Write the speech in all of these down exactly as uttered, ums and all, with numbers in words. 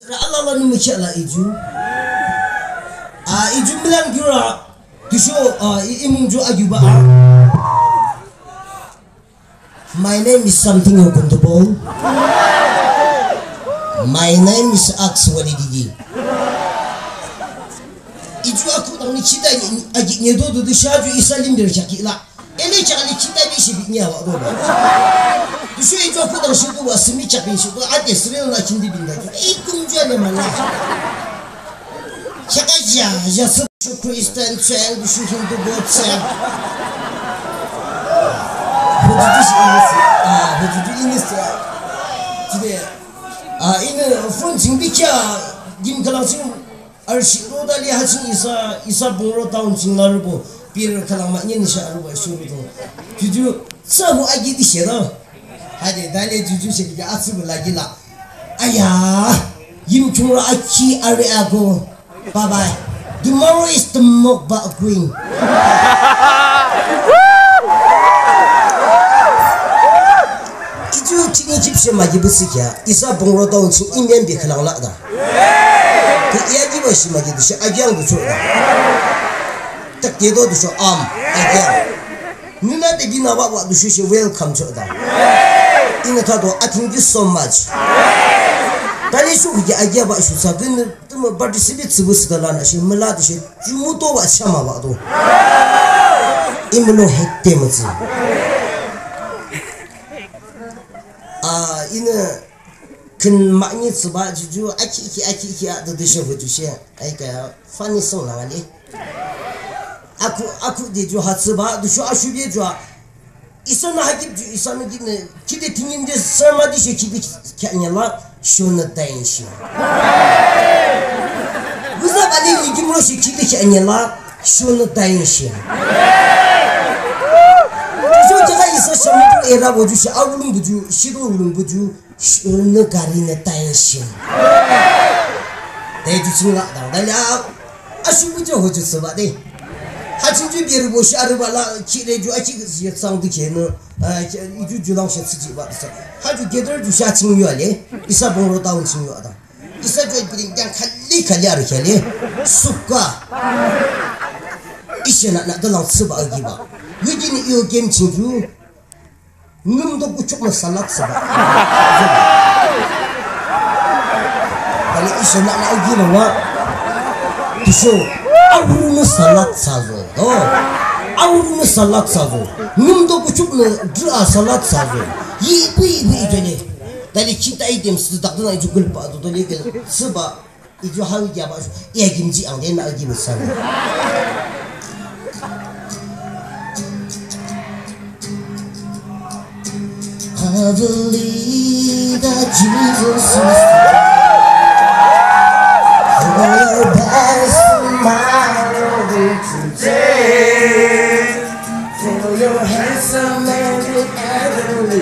Ra alala nü mükheahlah ichu. Ah, ichu mülang kiura. Tüsho, ah, i, imung ju agiba a. My name is something you can do. My name is Akswani Didi. Ichu akhuhdangnü khita ni, agi ni do do do sha ju isa limberü kheahkhi la. Ele kheahkhi le khita bi shi bi ni awa do ba. Tüsho ichu akhuhdangnü shi do ba simi kheahkhi shi do ade sirel na khindi binda ju. Ei kum ju ane mala. Kheahkhi ya, ya sü Christian chang, tüsho Hindu bo chang. Hoju tüsho ini si, ah, hoju tüsho ini si. Jide, ah, ini phone ching bi kya, dim kalang ching. Arshi road ali ha ching isa, isa Pungro town ching la rubo, pir kalang ma nyin sha rubo shu rubo. Juju, sa hu agi di she do. Hade, dale juju she di atsu bu lagi la. Aya, yim chung ra aki are ago. Bye bye. Tomorrow is the mokba queen. Ichu chini chip she ma jibu si kya, isa Pungro town ching imyan bi kalang la da. Ke iya jiba shi ma jibu shi agyang du cho da. Tak te do du cho am, agyang. Nuna de bina wa wa du shi shi welcome cho da. Ina ta do, I thank you so much. Tani shu ki agya ba shu sa gin tu ma participate sibu si da la na shi mala du shi ju mu to wa shama wa do. Imlo hekte ma zi. Ah, ina kin mani tsiba juju aki ki aki ki a de de she hu ju she. Ai ka funny song la ngali. Aku, aku de ju ha tsiba, du shu a shu de ju a. Isa na ha kip ju, isa na kip ne, ki de tingin de sama de she ki de kya ne la, shu na tain shi. Guza ba ni ni kim ro she ki de kya ne la, shu na tain shi. Ju ju ka isa sama de era bo ju she, a ulung bu ju, shi do ulung bu ju. Shu nü gari nü tayin shin. Te ju ching la dang da ya. A shu bu ju hu ju sü ba de. Ha ching ju bir bu sha ri ba la ki re ju a ki ye sang de ke nü. A, ki, i ju ju lang she tsi ji ba de sa. Ha ju ge de ju sha ching yu a le. Isa Pungro town ching yu a da. Isa ju bi ding yang kali kali a ri ke le. Suka. Isa na na de lang tsi ba a gi ba. Yu ji ni yu game ching ju. Ngümdo kuchuk nü salad sa ba. Kali isa na na agi na wa. Tüsho. Auru nü salad sa zo. Do. Auru nü salad sa zo. Ngümdo kuchuk nü dra salad sa zo. Yi bu yi bu yi jale. Dali kita item sü dakdo na ju gul pa do dali ke. Sü ba. Iju hau jaba, iya gimji ang dena agi besan. I believe that Jesus is for your best tomorrow today. For your handsome and your heavenly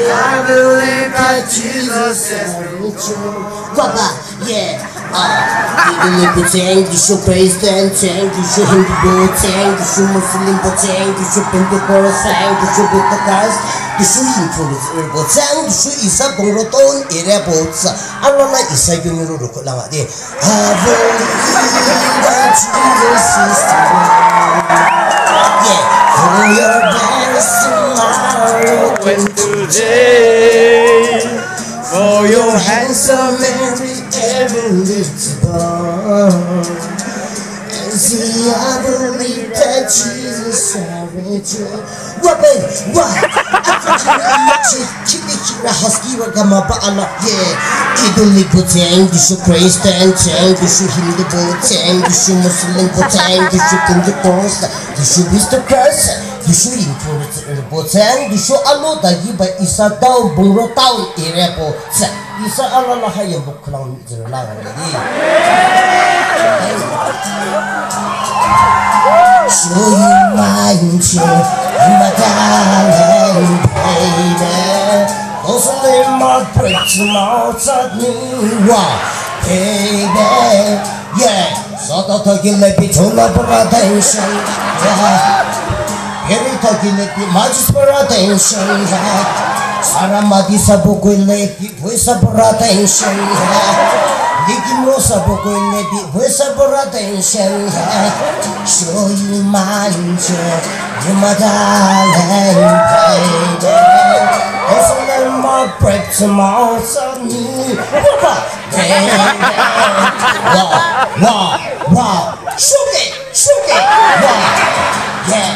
I believe that Jesus is true. Baba, yeah. Ah, I believe the same, the same Christian, same, the same Hindu, same, the same Muslim, same, the same Pentecost, same, the same Pentecost, the same influence, same, the same Isa Pungro town area both. Alala Isa yuniro roko langa de. I believe that Jesus is the one. Yeah, for your best tomorrow and today, for your handsome and every ever lives above. And see, I believe that Jesus Wa bai, wa. Chi, chi, chi, ra husky wa gama ba ala, yeah. Idol ni bo cheng, Jisu Christian cheng, Jisu Hindu bo cheng, Jisu Muslim bo cheng, Jisu Pentecost, Jisu Mister Christ, Jisu Influencer bo cheng, Jisu alo dagi ba Isa town, Pungro town area bo cheng. Isa alala ha yambo khülang. Show you my angel, my darling baby. Don't let my breaks and all that me wa, baby. Yeah, so to to give me be to my attention. Yeah, every to give me be my just for attention. Yeah. Saramati sabokoile biboi sabora tension ya. Likimro sabokoile biboi sabora tension ya. Show you manjo, you my darling baby. It's a little more break tomorrow, so me, papa, baby. Wow, wow, wow. Shoot it, shoot it. Wow. Yeah.